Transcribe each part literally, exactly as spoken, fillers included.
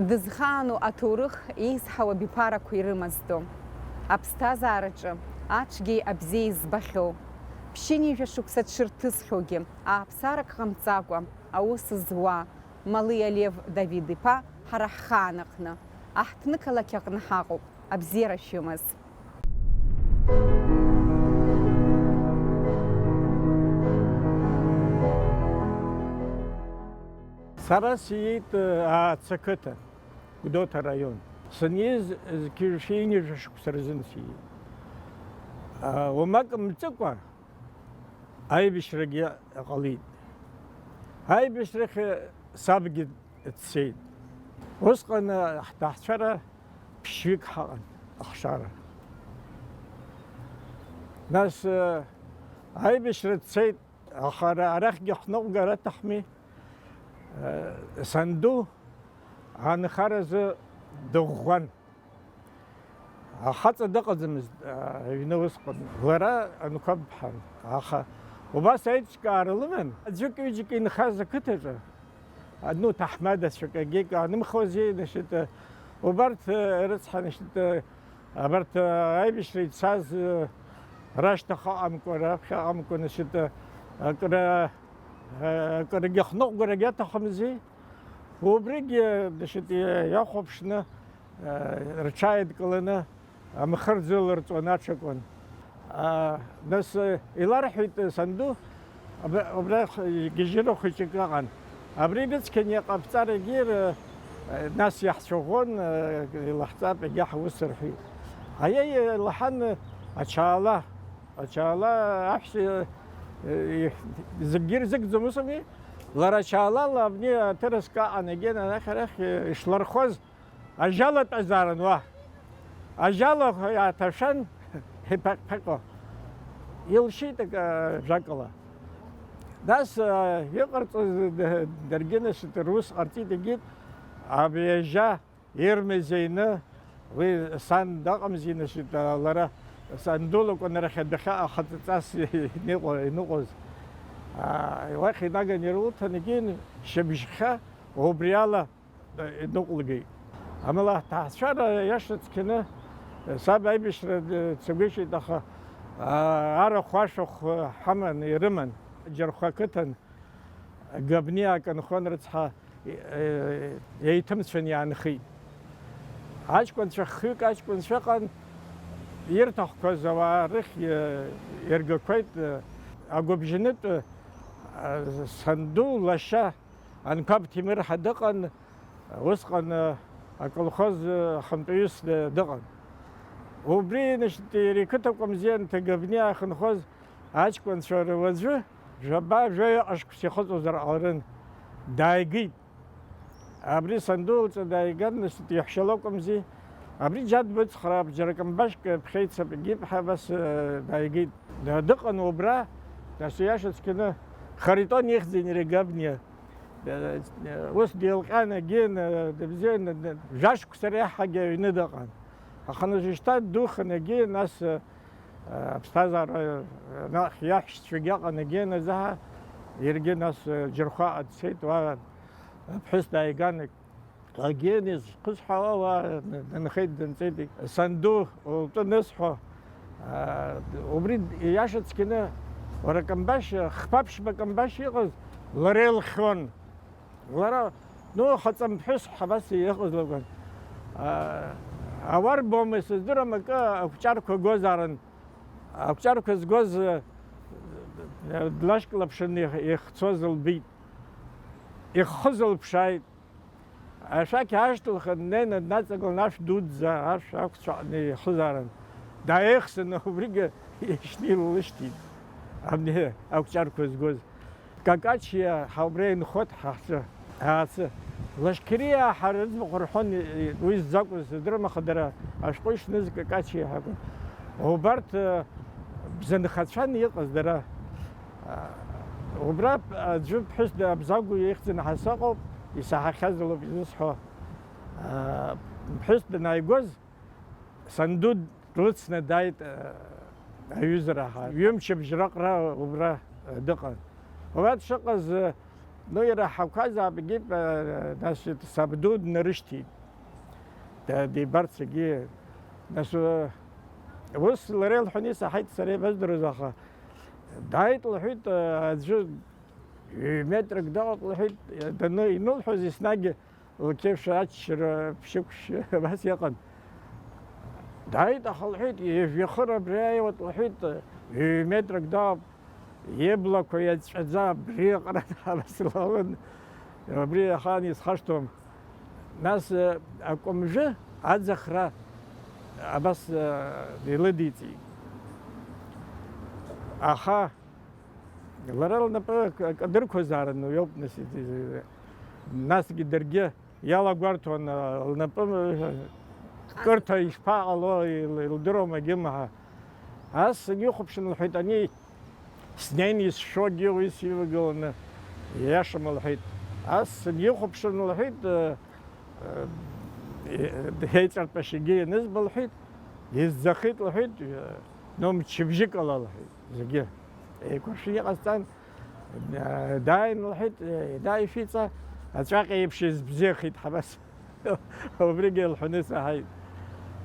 Дызхаану аҭоурых еизҳау абиԥарақәа ирымаздо, аԥсҭазаараҿы ацәгьеи абзиеи збахьоу, ԥшьынҩажәа шықәса дшырҭысхьоугьы, ааԥсарак ҟамҵакәа аус зуа, Малиа Лев Давид-иԥа ҳара ҳхаан аҟны, аҳҭнықалақь аҟны ҳаҟоуп, абзиара шәымаз. Сара сиит, э, Аацы ақыҭан, Гәдоуҭа араион. Саниз, зқьи жәшәи ҩынҩажәа шықәса рзын сиит. А, уамак мҵыкәа, аибашьрагьы ҟалеит. Аибашьрахь сабгьы дцеит. Усҟан, а, ҳҭаацәара ԥшьҩык ҳаҟан, ахшара. Нас, а, аибашьра дцеит, аха ара, арахьгьы ҳныҟәгар аҭахми. А, санду анхаразы дыӷәӷәан. Ахаҵа дыҟаӡамызт, а, аҩны усҟан. Лара анқәаб ҳан. Аха убас аиҿкаара лыман, аӡәык-ҩыџьак инхаз ақыҭаҿы, а, ну, ҭаҳмадацәак, егьик аанымхозеи, значит, а, убарҭ, а, рыцҳа, значит, а, абарҭ, а, аибашьра ицаз, а, рашьҭахь ыҟамкәа, раԥхьа ыҟамкәа, значит, а, акры, а, акрыгьы хныҟәгарагьы аҭахымзи. Убригьы, значит, иахәаԥшны, э, рҽааидкыланы амхы рзылырҵуан, аҽакуан. А, нас, э, иларҳәеит, э, санду, абра, убра х-, гьежьыра хәыҷык ыҟан. Абри рыцқьан иҟаԥҵарагьы, э, нас иаҳцәаӷәон, э, илаҳҵап, егьа ҳус рҳәеит. Аиеи, лаҳан, ачаала, ачаала аҳәса, э, зегьы ирзыгӡом усами, лара ачаалала абни аҭыраск аҟан, егьа арахь-арахь, э, ишлархоз, ажьала тәазаарын уа. Ажьала иааҭашәан, иԥаҟь-ԥаҟьо. Илшьит акы, жәакала. Нас, а, иҟарҵоз, д-, даргьы, нас, рус ҟарҵеит, егьит, абри ажьа ирмазеины, уи сан дыҟамзи, нас, лара санду лакәын арахь адәахьы ахаҵаҵас иныҟәо-, иныҟәоз. А, уахь инаган ирылҭан, егьин, шьыбжьхьа убриала иныҟәлгеит. Амала ҳҭаацәара иаша цқьаны саб аибашьра дцагәышьеит, аха, аа, арахә-ашәахә ҳаман, ирыман. Џьархәа ақыҭан габниак нхон, рыцҳа, е-, еиҭымцәан иаанхеит. Аҷкәынцәа хҩык аҷкәынцәа ыҟан, ирҭахқәаз ауаа рыхь, е-, иргақәеит, е, агәыбжьанытә, е, санду лашьа Анқәаб Ҭемыр ҳәа дыҟан, усҟан, аколхоз ахантәаҩыс ды-, дыҟан. Убри, значит, иара иқыҭа акәымзи, анҭ агабни аахынхоз аҷкәынцәа руаӡәы, жәаба, жәаҩа ҟашқәс ихыҵуазар ҟаларын, дааигеит. Абри санду лҿы дааиган, значит, иаҳәшьа лакәымзи, абри џьа дбыцхраап, џьара камбашьк ԥхьеицап, егьип ҳәа абас, э, дааигеит. Да-, дыҟан убра, нас иаша цқьаны, Харитон ихьӡын иара габниа. Ус деилҟьан, егьин, дыбзиан, жәашықәса реиҳагьы аҩны дыҟан. Аха нас ишьҭа духын, егьин, нас, аԥсҭазаара, наҟ иаҳәшьцәагьы ыҟан, егьин, азаҳа иаргьы нас Џьырхәаҟа дцеит, уа аԥҳәыс дааиган, егьин, изқәызҳәауа уа дынхеит, дынҵеит. Санду лтәы нысҳәо, аа, убри ииаша цқьаны, уара камбашь, хԥа-ԥшьба камбашь иҟаз, лара илхьон. Лара, ну, хаҵамԥҳәыс ҳәа абас иҟаз лакәын. Аа, ауарбома, исыздырам, акы ақәҿарқәа гозаарын. Ақәҿарқәа згоз, э, длашьклаԥшын их-, ихцоз лбеит. Иххыз лԥшааит. Ашәақь аашьҭылхын, днеины днаҵагылан ашә дуӡӡа, ашә ақәцәаҟны ихызаарын. Дааихсын, убригьы ишьны илышьҭит. Абни ақәҿарқәа згоз. Какачиа ҳа убра инхоит ҳаҳҿы. Аацы. Лашқьыриаа ҳара рыӡбахә рҳәон, уи ззакәыз сыздырам, аха дара ашәҟәы ишныз Какачиа ҳакәын. Убарҭ, э, бзанхацәан иҟаз дара. Убра аӡәы ԥҳәыс да-, Абзагә ихьӡын ҳасаҟоуп, исаҳахьаз лоуп изысҳәо. Ԥҳәыс данааигоз, санду длыцны дааит, аҩызара ҳа. Ҩымчыбжь раҟара убра дыҟан. Уа дшыҟаз, Ну, иара ҳақәазаап, егьи, э, нас сабду днарышьҭит. Да, дибарц егьи. Нас, э, ус лара илҳәаны исаҳаит, сара ибаздыруаз, аха дааит, лҳәеит, э, аӡәы ҩ-метрак дыҟоуп, лҳәеит, э, даны инылҳәоз еснагь лқьышә аччара, ԥшьықәшь, абас иҟан. Дааит, аха лҳәеит, ижәҩахыр абри ааиуеит, лҳәеит, ҩ-метрак дыҟоуп. Иблақәа иаҵәаӡа абри аҟара абас илалан, абри ахаан исхашҭуам. Нас, э, акәымжәы аӡахра абас, э, илыдиҵеит. Аха лара лнапы к-, кадырқәазаарын, уи ауп, нас, и-, и-, насгьы даргьы иалагәарҭон, а, лнапы, э, кырҭа ишԥаҟало, ил-, илдыруам, егьымаҳа. Ас санихәаԥшын, лҳәеит, ани снеин исшогьы уи сивагыланы, ииашам, лҳәеит. Ас санихәаԥшын, лҳәеит, э, э, еиҵартәашьагьы ианызба, лҳәеит, изӡахеит, лҳәеит, э, ну, мчыбжьык ала, лҳәеит, зегьы еикәыршәы иҟасҵан. Дааин, лҳәеит, дааишәиҵа, аҵәаҟьа еиԥш избзиахеит ҳабас. Убригьы лҳәаны саҳаит.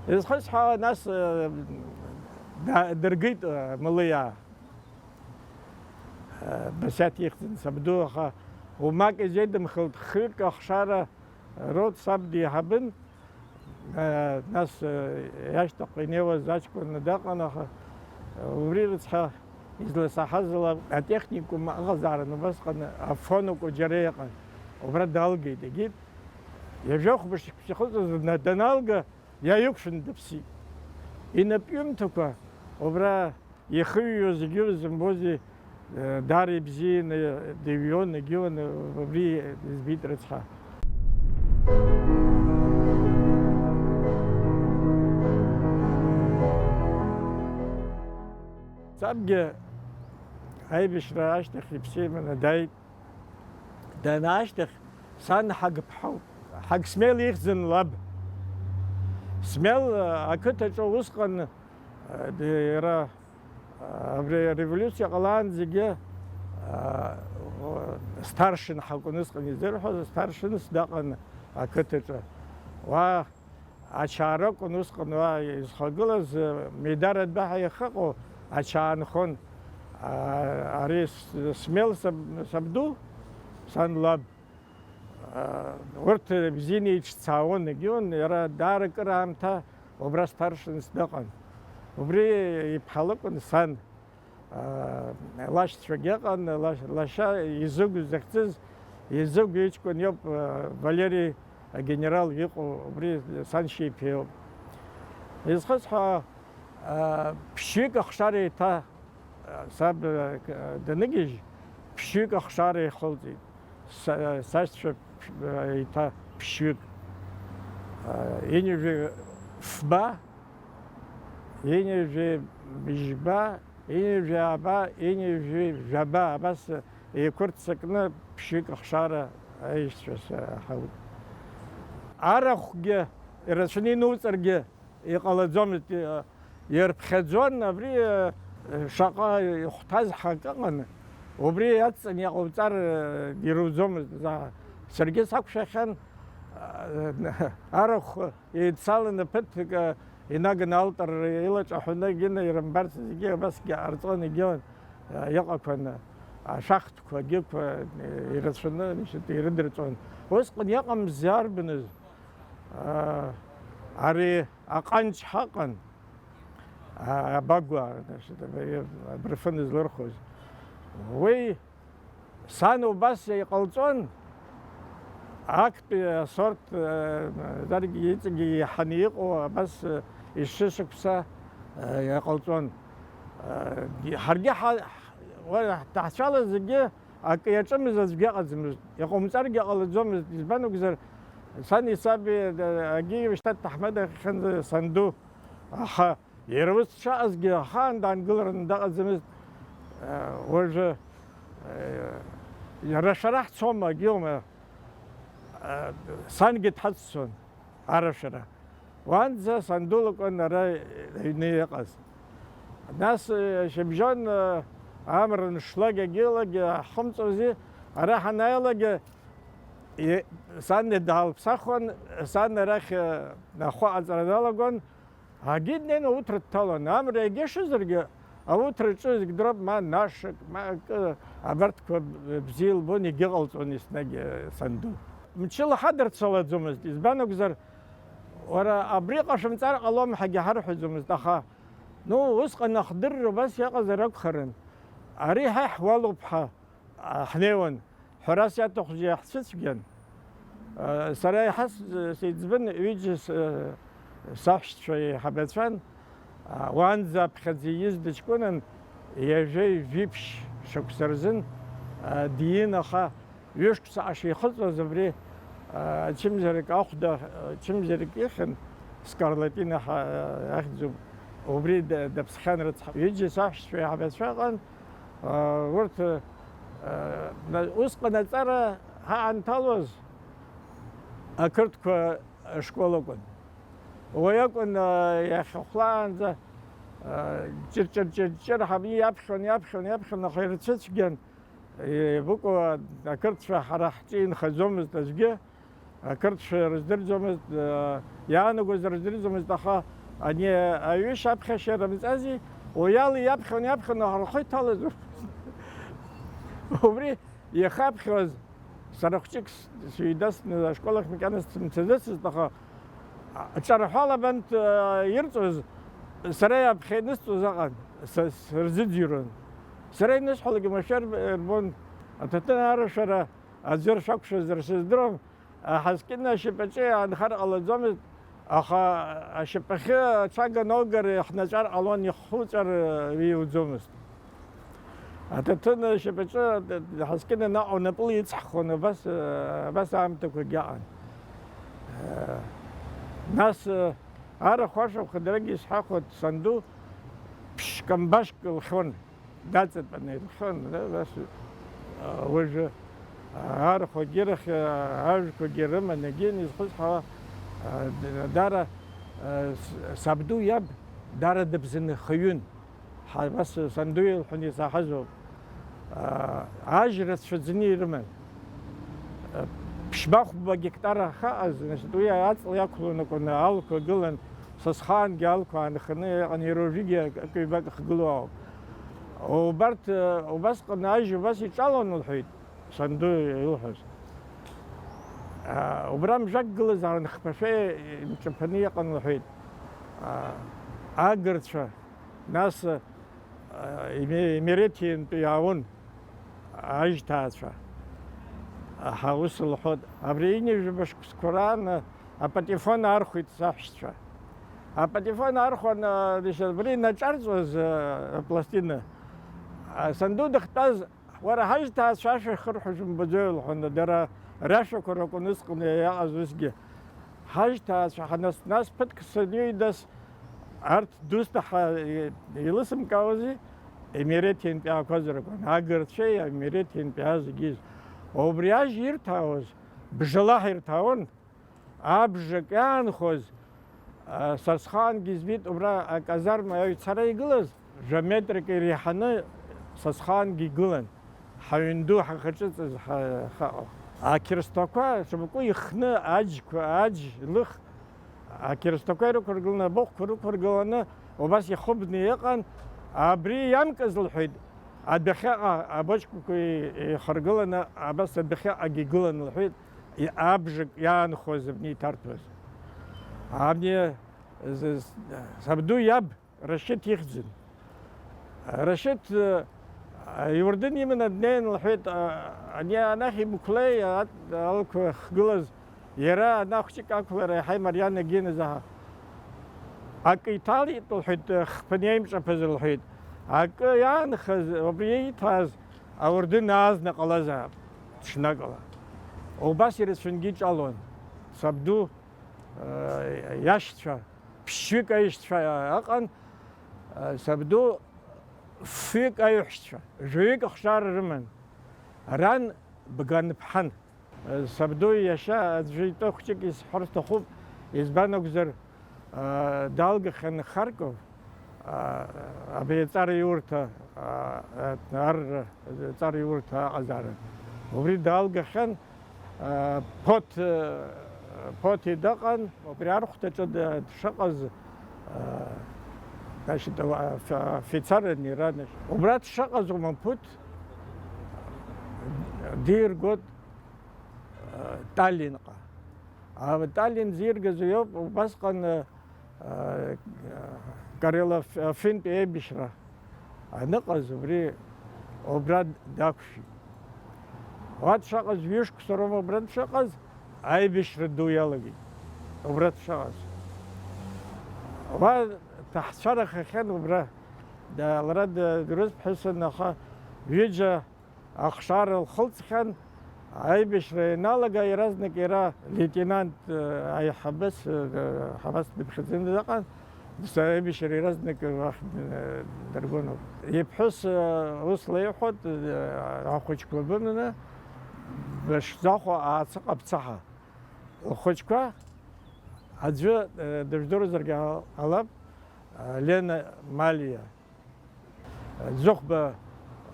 Изхысҳәаауа, нас, да-, дыргеит, Малиаа. Басиаҭ ихьӡын сабду, аха умак изеидымхалт, хҩык ахшара род саб деиҳабын. Э, нас, э, иашьҭахь инеиуаз аҷкәын даҟан, аха, э, убри рыцҳа, изласаҳаз ала, атехникум ыҟазаарын убасҟан, афонук џьара иҟан. Убра далгеит, егьит. Ҩажәа хәба шықәса ихыҵыз на-, даналга, иааиқәшәан дыԥсит. Инапҩымҭақәа убра ихыҩуа зегьы рзымбози, э, даара ибзианы дыҩуан, егьиуан, убри избеит рыцҳа. Сабгьы аибашьра ашьҭахь иԥсы иманы дааит. Данаашьҭахь, сан Ҳагԥҳауп. Ҳагсмел ихьӡын лаб. Смел, э, ақыҭаҿы усҟан, э, д-, иара, э, абри ареволиуциа ҟалаанӡагьы, э, старшин ҳакәын усҟан изырҳәоз, старшинс даҟан ақыҭаҿы. Уа Ачаара акәын усҟан уа изхагылаз, Меидара адәаҳа иахьыҟоу ачаа нхон. А, ари с-, Смел саб-, сабду, сан лаб. А, урҭ бзианы еиҿцаауан, егьиуан, иара даара акыр аамҭа убра старшинс дыҟан. Убри иԥҳа лакәын сан. Аа, лашьцәагьы ыҟан, лаш-, лашьа Изыгә захьӡыз, Изыгә иҷкәын иоуп, аа, Валери агенерал иҟоу, убри саншьа иԥа иоуп. Изхысҳәа, аа, ԥшьҩык ахшара еиҭа, аа, саб, аа, даныгьежь, ԥшьҩык ахшара ихылҵит. Са-, сашьцәа ԥш-, аа, еиҭа ԥшьҩык. Аа, ҩынҩажәи фба, ҩынҩажәи бжьба, ҩынҩажәи ааба, ҩынҩажәи жәаба, абас еиқәырццакны ԥшьҩык ахшара аишьцәа саҳауеит. Арахәгьы ирацәаны инуҵаргьы иҟалаӡомызт, ирԥхьаӡон, абри, шаҟа ихәҭаз ҳак ыҟан, убри иадҵаны иҟауҵар ируӡомызт. Саргьы сақәшәахьан, арахә еидцаланы ԥыҭк инаганы алтарра илаҿаҳәаны, егьины ирымбарц зегьы абасгьы ҟарҵон, егьиуан, иҟақәаны, ашәахтәқәа, агьықәа ирацәаны, значит, ирыдырҵон. Усҟан иҟамзи арбаныз, ари аҟанч ҳаҟан, абагәа, значит, абырфын злырхуаз. Уи Сан убас иҟалҵон, актәи асорт, э, даргьы иҵегьы иаҳаны иҟоу абас, э, ишышықәса, э, иҟалҵон. Э, ҳаргьы ҳа-, уа даҳцәалаз зегьы акы иаҿымыз аӡәгьы ыҟаӡамызт, иҟаумҵаргьы ҟалаӡомызт, избан акәзар, сани саби, э, агьигьы шьҭа ҭаҳмада иахьанӡа санду, аха Иара ус дшаҟазгьы, ахаан даангылараны дыҟаӡамызт. Уажәы, иара шәара ҳцома, егьиума, сангьы дҳаццон арашәара. Уанӡа санду лакәын ара аҩны иҟаз. Нас, шьыбжьон, амра аншлак, егьи-лагьы ҳхымҵози, Ара ҳанааилак, сан даалԥсахуан, сан арахь ахәы аҵара далагон, агьи днеины ауҭра дҭалон. Амра егьа ишызаргьы, ауҭраҿы зегь дроуп, ма нашак, ма акы, абарҭқәа бзиа илбон, егьыҟалҵон еснагь санду. Мчыла ҳадырцалаӡомызт, избан акәзар, уара абри ҟашәымҵар ҟалом ҳәагьы ҳарҳәаӡомызт, аха, ну, усҟан ахдырра убас иҟазар акәхарын. Ари ҳа иҳуалуп ҳәа ҳнеиуан, ҳәарас иаҭаху зегьы ҳцәыцәгьан. Сара еиҳа сеиҵбын, ҩыџьа саҳәшьцәа еиҳабацәан. Уаанӡа аԥхьаӡа ииз дыҷкәынан, ҩажәеи жәиԥшь шықәса рзын диин, аха ҩышықәса ҳашихыҵуаз абри ачымзарак ахәда, ачымзарак ихьын, скарлатина ҳәа ахьӡуп, убри даԥсхьан рыцҳа. Ҩыџьа саҳәшьцәа еиҳабацәа ыҟан. Урҭ, усҟан аҵара ҳаанҭалоз ақырҭқәа школ акәын. Уи акәын, иахьахәлаанӡа ҷыр-ҷыр-ҷыр-ҷыр ҳәа иаԥхьон, иаԥхьон, иаԥхьон, аха ирцәыцәгьан. Еибыкәу ақырҭцәа ҳара ҳҿы инхаӡомызт аӡәгьы. Ақырҭцәа рыздырӡомызт, иаанагоз рыздырӡомызт, аха ани аҩышьа аԥхьашьа рымҵази, уи ала иаԥхьон, иаԥхьон, аха рхы иҭалаз убри иахаԥхьоз, сара хәҷык сҩеидасны ашкол ахь макьана сымцаӡацызт, аха ҿарҳәала абанҭ ирҵоз, сара иаԥхьа инысҵоз аҟан, са сырзыӡырҩуан. Сара инысҳәалак мышәар рбон, аҭаҭын арашәара аӡәыр шәақәшәазар сыздырам, Ҳаскьына ашьапаҿы иаанхар ҟалаӡомызт, аха ашьапахьы аҽага ноугар иаҳнаҵәар ҟалон, ихуҵәар иуӡомызт. Аҭаҭын ашьапаҿы Ҳаскьына наҟ унапыла ицҳхон, абас, абас аамҭақәагьы аҟан. Нас арахә ашәа хәыдрагьы исҳәахуеит, санду ԥшь-камбашьк лхьон. Даҵатәаны ирхион, да, нас, а, уажәы, а, арахәагьы рахь, а, ажәқәагьы рыман, егьин изхысҳәаауа, а, д-, дара, а, с-, сабду иаб дара дыбзанхаҩын. Ҳа-, абас санду илҳәан исаҳазоуп. А, ажь рацәаӡаны ирыман. Ԥшьба-хәба гектар ахаҟаз, значит, уи аҵла иақәлон акәын, алқәа гылан, са схаангьы алқәа аанханы иҟан, иара уажәыгьы акы-ҩбак ахгылоу ауп. Убарҭ, убасҟан ажь убас иҿалон, лҳәеит, санду илҳәаз. Убра мжәак гылазаарын, хԥашәа имҿаԥаны иҟан, лҳәеит, агырцәа. Нас, а, Име-, Имереҭиантәи иаауан ажьҭаацәа. Аха ус лҳәот, абри ҩажәаба шықәсқәа раан апатефон архәеит саҳәшьцәа. Апатефон архәан, а, дышьа-, абри инаҿарҵәоз, а, апластина, а, санду дахьтәаз, уара ҳажьҭаацәа ашәа хырҳәо шәымбаӡои, лҳәон, дара рашәақәа ракәын усҟан иаҟаз усгьы. Ҳажьҭаацәа ҳанас-, нас ԥыҭк саныҩнас, арҭ дусҭа ҳа-, еилысымкаауази, Имереҭиантәи аақәазар акәын, агырцәеи Имереҭиантәи зегьы. Убри ажь ирҭаауаз, бжала ҳирҭаауан, абжак иаанхоз, а, са схаангьы избеит, убра аказарма аҩцара игылаз, жәа метрак иреиҳаны са схаангьы игылан. Ҳаҩн ду ҳахаҿыҵыз ҳа-, хаҟа. Ақьырсҭақәа шьамхы ихны аџьқәа, аџь, лых, ақьырсҭақәа ирықәыргыланы, абыӷәқәа рықәыргыланы, убас ихыбны иҟан. Абри иамкыз, лҳәеит, адәахьаҟа абочкақәа ихыргыланы, абас адәахьаҟагьы игылан, лҳәеит, и-, абжак иаанхоз абни иҭарҭәоз. Абни з-, з-, сабду иаб Рашьыҭ ихьӡын. Рашьыҭ, э, иуардын иманы днеин, лҳәеит, а, ани анахь имқәлеи, а, алқәа ахьгылаз, иара ана хәҷык ақәлара иаҳа имариан егьиназаҳа. Акы иҭалеит, лҳәеит, хԥа неимҿаԥаз, лҳәеит. Акы иаанхаз, убри иҭааз ауардын аазны ҟалазаап, ҽнакала. Убас ирацәангьы иҿалон. Сабду, э, иашьцәа. Ԥшьҩык аишьцәа ыҟан, сабду фҩык аиҳәшьцәа, жәаҩык ахшара рыман. Ран бганԥҳан. Сабду иашьа аӡәы итәы хәҷык исҳәар сҭахуп, избан акәзар, далгахьан Харьков, абри аҵара иурҭа, ар-, аҵара иурҭа аҟазаара. Убри даалгахьан, а, Ԥоҭ, а, Ԥоҭи дыҟан, убри архәҭаҿы д-, дшыҟаз, а, значит, а, аф-, афицарран иара, значит. Убра дшыҟаз умаԥуҭ диргоит, а, Таллинҟа. А, Таллин зиргаз иоуп, убасҟан, а, Карелов финтә еибашьра аныҟаз, убри, убра дақәшәеит. Уа дшаҟаз ҩышықәса роума убра дшаҟаз, аибашьра ду иалагеит, убра дшаҟаз. Уа дҭаҳцәарахахьан убра, да-, лара да-, дырызԥҳәысын, аха ҩыџьа ахшара лхылҵхьан, аибашьра ианалага, иаразнак иара леитенант, э, аиҳабыс, э, Ҳабас дыԥхьаӡаны дыҟан, дас аибашьра иаразнак уахь, э, дыргон ауп. Иԥҳәыс, э, ус леиҳәоит, э, ахәыҷқәа быманы, бышзахәо аацыҟаԥҵаҳа. Лхәыҷқәа аӡәы, э, дыжәдыруазаргьы ҟалап, э, Лена Малиа. Зыхәба,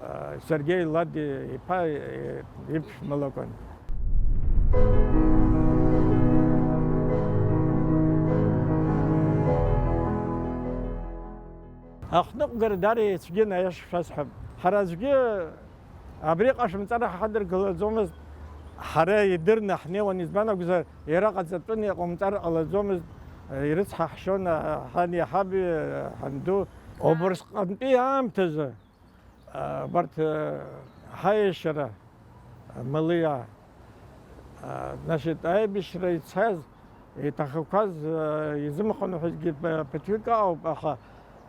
а, Сергеи Лади иԥа, и-, иԥшәма лакәын. Ахныҟәгара даара ицәгьан, аиаша шәасҳәап. Ҳара аӡәгьы абри ҟашәымҵар ҳадыргылаӡомызт, ҳара идырны ҳнеиуан, избан акәзар, иара ҟаҵатәын, иҟаумҵар ҟалаӡомызт, ирыцҳаҳшьон, ҳани ҳаби, ҳанду. Убырсҟантәи аамҭазы, а, абарҭ, а, ҳаиашьара, а, Малиа, а, значит, аибашьра ицаз, иҭахақәаз, а, изымхынҳәызгьы п-, ԥыҭҩык ауп, аха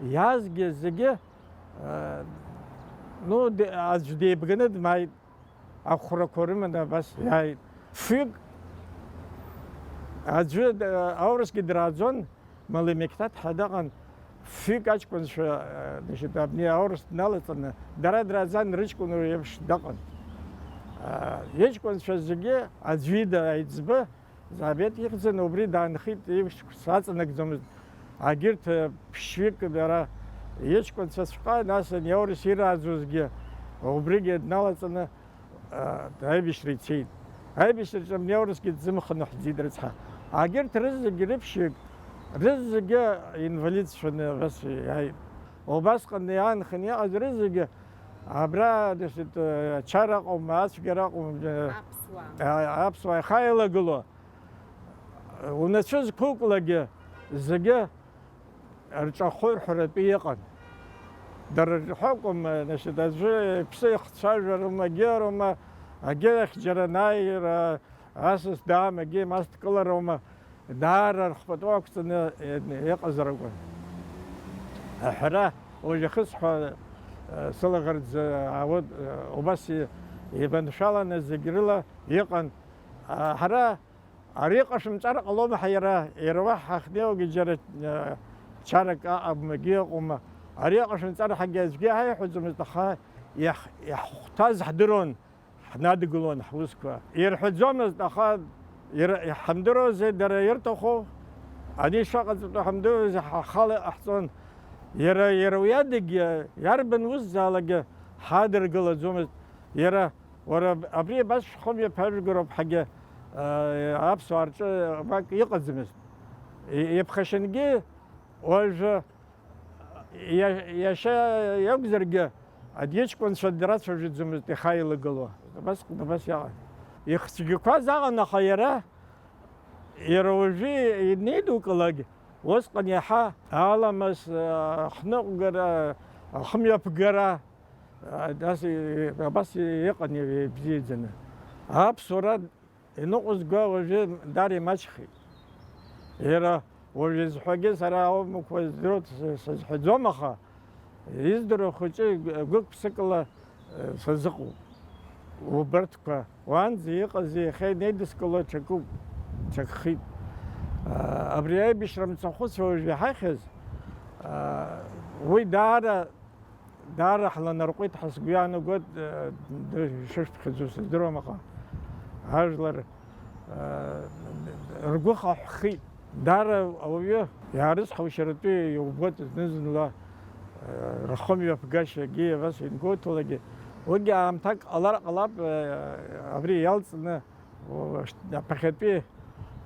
иаазгьы зегьы, а, ну, де-, аӡә деибганы дмааит. Ахәрақәа рыманы абас иааит. Фҩык аӡәы, э, аурысгьы драаӡон, Мали Меқьҭаҭ ҳәа дыҟан, фҩык аҷкәынцәа, э, значит, абни аурыс дналаҵаны, дара драаӡан, рыҷкәын еиԥш дыҟан. Э, иҷкәынцәа зегьы аӡәы ида аиҵбы, Забет ихьӡын, убри даанхеит, еиԥш саҵанакӡомызт. Агьырҭ, э, ԥшьҩык дара иҷкәынцәаҵәҟьа, нас ани аурыс ирааӡозгьы убригьы дналаҵаны, э, аибашьра ицеит. Аибашьраҿы ани аурысгьы дзымхынҳәӡеит рыцҳа. Агьырҭ рызегьы рыԥшьҩык, рызегьы инвалидцәаны абас иааит. Убасҟан иаанханы иҟаз рызегьы абра, значит, э, ачара аҟоума, ацәгьара аҟоума, э, Аԥсуаа. А-, аԥсуаа ихаилагыло. Унацәа зқәуклагьы зегьы рҿахәы рҳәаратәы иҟан. Дара рҳәакәым, значит, аӡәы иԥсы ихцәажәароума, агьыроума, агьи ахь џьара анааира, асас даам, агьи ма сдкылароума, даара рхәпатәы ақәҵаны иҟазар акәын. Аҳәара уажә ахысҳәа, сылаӷырӡ аауеит, убас ибаншәаланы зегь рыла иҟан. Ҳара Ари ҟашәымҵар ҟалом ҳәа иара, иара уа ҳахьнеиуагьы џьара, э, чарак аҟамгьы ыҟоума. Ари ҟашәымҵар ҳәагьы аӡәгьы иҳаиҳәаӡомызт, аха иаҳ-, иаҳхәҭаз ҳдыруан, ҳнадгылон ҳусқәа. Ирҳәаӡомызт, аха ира-, иҳамдыруазеи дара ирҭаху? Ани шаҟа ҵатәы ҳамдыруазеи ҳа-, ҳхала иҟаҳҵон. Иара, иара уи адагьы, иарбан усзаалакгьы ҳадыргылаӡомызт. Иара Уара аб-, абри абас шәхымҩаԥажәгароуп ҳәагьы, э, аԥсуаа рҿы акы иҟаӡамызт. И-, иԥхашьангьы уажәы иа-, иашьа иакәзаргьы, аӡә иҷкәынцәа драцәажәаӡомызт ихаилагыло. Абас, абас иаҟан. Ихцәгьақәаз аҟан, аха иара, иара уажәы инеидукылак, усҟан иаҳа аламыс, э, ахныҟәгара, ахымҩаԥгара, Нас и-, абас иҟан ибзиаӡаны. Аԥсуара иныҟәызго уажәы даара имаҷхеит. Иара уажә изҳәогьы сара аумақәа здыруа с-, сазҳәаӡом, аха издыруа хәыҷы гәык-ԥсыкала, э, сазыҟоуп. Убарҭқәа уанӡа иҟаз иахьа инеидыскыло ҽакуп, ҽакхеит. А, абри аибашьра мцахәыцәа уажә иҳахьыз, а, уи даара Даара ҳланарҟәит, ҳа сгәы иаанагоит, э, д-, шышәԥхьаӡо сыздыруам, аха ажәлар, э, ргәы хаҳәхеит. Даара ауаҩы иаарыцҳаушьаратәы иубоит зны-зынла, э, рхымҩаԥгашьагьы, абас ингәоуҭалагьы. Уигьы аамҭак ҟалар ҟалап, э, абри иалҵны, о, ш-, аԥахьатәи,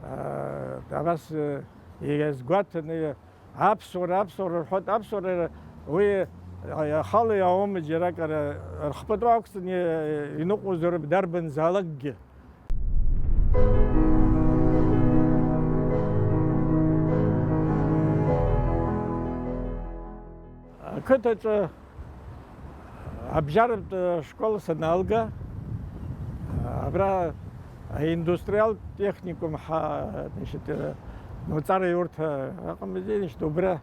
э, абас, э, иазгәаҭаны, аԥсуара, аԥсуара рҳәоит, аԥсуара уи, э, ахала иаауам, џьаракыр, э, рхпату ақәҵаны, э, иныҟәозароуп дарбанзаалакгьы. Ақыҭаҿы абжьаратә школ саналга, абра аиндустриалтә техникум ҳа-, значит, э, Ноуҵара иурҭа ыҟамзи, значит, убра,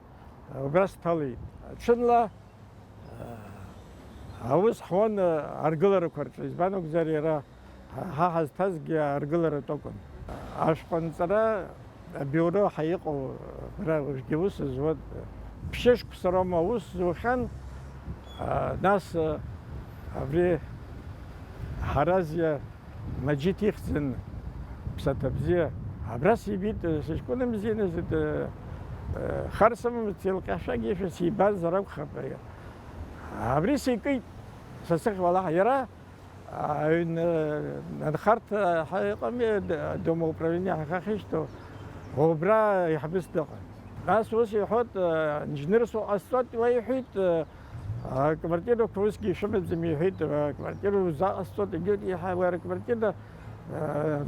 убра сҭалеит. Ҽынла, э, аус ҳуан, э, аргыларақәа рҿы, избан акәзар, иара ҳа ҳазҭазгьы аргыларатә акәын. Ашәҟәынҵара абиуро ҳәа иҟоу, абра уажәгьы аус зуа, ԥшьышықәса роума аус зухьан, а, нас, а, абри Ҳаразиа Маџьиҭ ихьӡын, ԥсаҭа бзиа. Абра сибеит, сыҷкәына бзианы, зыд-, э, хар сымамызт, илҟьашәагьы ишәа сибазар акәхап. Абри сикит, сасыхь уалаҳа. Иара Аҩн, э, анхарҭа ҳа-, иҟами, д-, домоуправление ҳахьахьышьҭоу, убра иаҳбыс дыҟан. Нас ус иҳәоит, э, инженерс уҟасҵоит, уа иҳәеит, э, аквартирақәа усгьы ишәымаӡам, иҳәеит, э, аквартира узаҟасҵоит, егьырҭ иаҳа-, уи аквартира, э,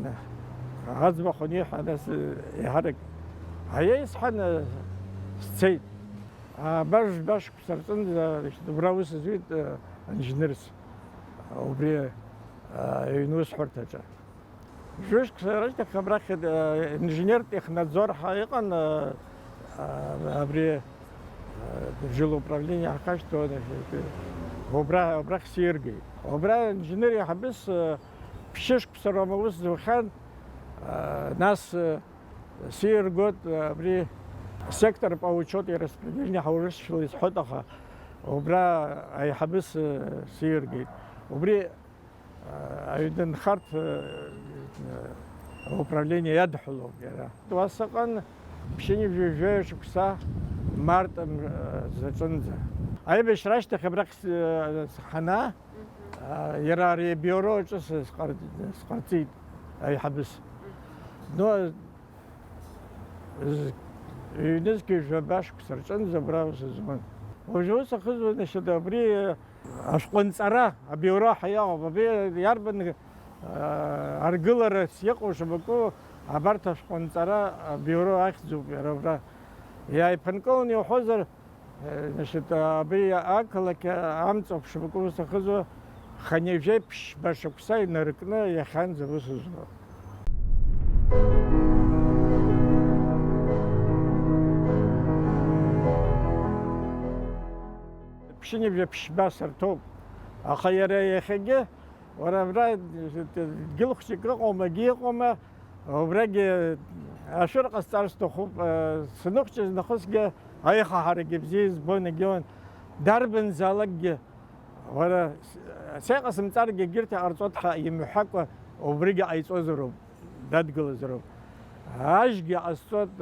аӡбахә аниҳәа, нас, э, еиҳарак аиеи сҳәан, э, сцеит. А, баш-, башықәса рҿынӡа, значит, убра аус зуит, э, инженерс. Убри, а, аҩны усҳәарҭаҿы. Жәышықәса рышьҭахь абрахь, а, инженертә технадзор ҳәа иҟан, а, а, абри, а, жилуправление ҳахашҭуан, убра, убрахь сиргеит. Убра инженер еиҳабыс, а, ԥшьышықәса роума аус зухьан, а, нас, а, сиргоит, а, абри сектор по учёту и распределению ҳәа урысшәала исҳәоит, аха убра аиҳабыс, а, сиргеит. Убри Аҩны нхарҭа, э, управление иадҳәалоуп иара. Уа сыҟан ԥшьынҩажәи жәаҩа шықәса март, м, э, заҵәынӡа. Аибашьра ашьҭахь абрахь с-, э, сҳана, а, иара ари абиуро аҿы сы-, сҟар-, сҟарҵеит аиҳабыс. Но, з-, ҩнызқьи жәаба шықәса рҿынӡа абра сызун. Уажәы ус ахызуан, иашьа, абри, э, Ашәҟәынҵара абиуро ҳәа иҟоуп. Абри иарбан, аа, аргыларас иҟоу шабаку абарҭ ашәҟәынҵара абиуро ахьӡуп иара убра. Иааиԥынкыланы иуҳәозар, э, значит, абри ақалақь амҵоуп шабаку ус ахызуа, хынҩажәеиԥшьба шықәса инаркны иахьанӡа аус зуа. Ԥшьынҩажәа ԥшьба сырҭоуп. Аха иара иахьагьы, уара абра дгьыл хәҷык ыҟоума, акгьы ыҟоума, убрагьы ашәыр ҟасҵар сҭахуп, саныхәҷыз нахысгьы аихаҳарагьы бзиа избон, егьиуан, дарбанзаалакгьы, уара, сеиҟасымҵаргьы егьырҭ иҟарҵоит ҳәа имҳәакәа убригьы ҟаиҵозароуп, дадгылазароуп. Ажьгьы ҟасҵоит,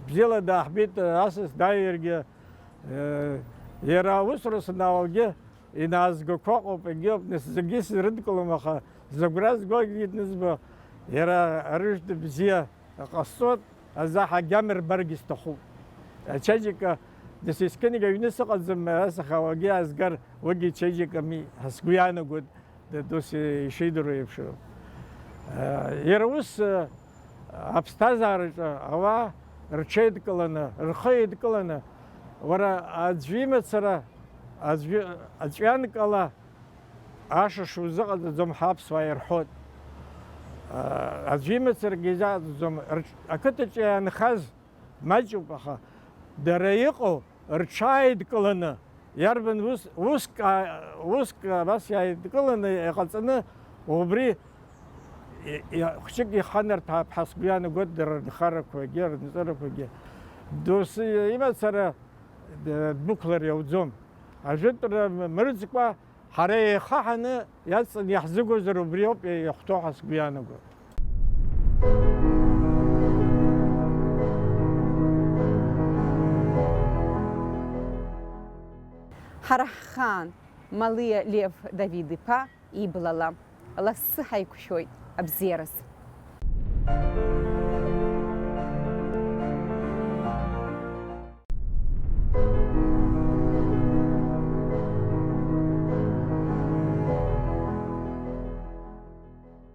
бзиала дааҳбеит, асас дааиргьы, Иара аусура санаауагьы инаазгақәа ыҟоуп, егьоуп, нас зегьы срыдкылом, аха зыгәра згогьы днызбо, иара арыжәтә бзиа ҟасҵоит, азаҳа агьама рбаргьы сҭахуп. Ачаиџьыка, нас есқьынгьы аҩны сыҟаӡам, ас аха уагьы аазгар, уигьы чаиџьыками ҳәа сгәы иаанагоит. Д-, досу ишидыруа еиԥш, э, иара ус, э, аԥсҭазаараҿы ауаа рҽеидкыланы, рхы еидкыланы, уара аӡәы имацара, аӡәы, аҵәҩанк ала ашыш узыҟаҵаӡом ҳәа аԥсуаа ирҳәоит. Э, аӡәы имацарагьы изаҟаҵаӡом. Рҽ-, ақыҭаҿы иаанхаз маҷуп, аха дара иҟоу рҽааидкыланы, иарбан ус, уск, а, уск абас иааидкыланы иҟаҵаны, убри и-, и-, хәҷык иханарҭәаап ҳәа сгәы иаанагоит, дара рынхарақәагьы, рынҵәарақәагьы. Досу имацара д-, ддәықәлар иауӡом. Ажәытәра м-, мырӡкәа, Ҳара еихаҳаны иаҵаны иаҳзыгозар убриоуп иахәҭоу ҳәа сгәы иаанагоит. Ҳара ҳхаан, Малиа Лев Давид-иԥа иблала. Лассы ҳаиқәшәоит абзиараз.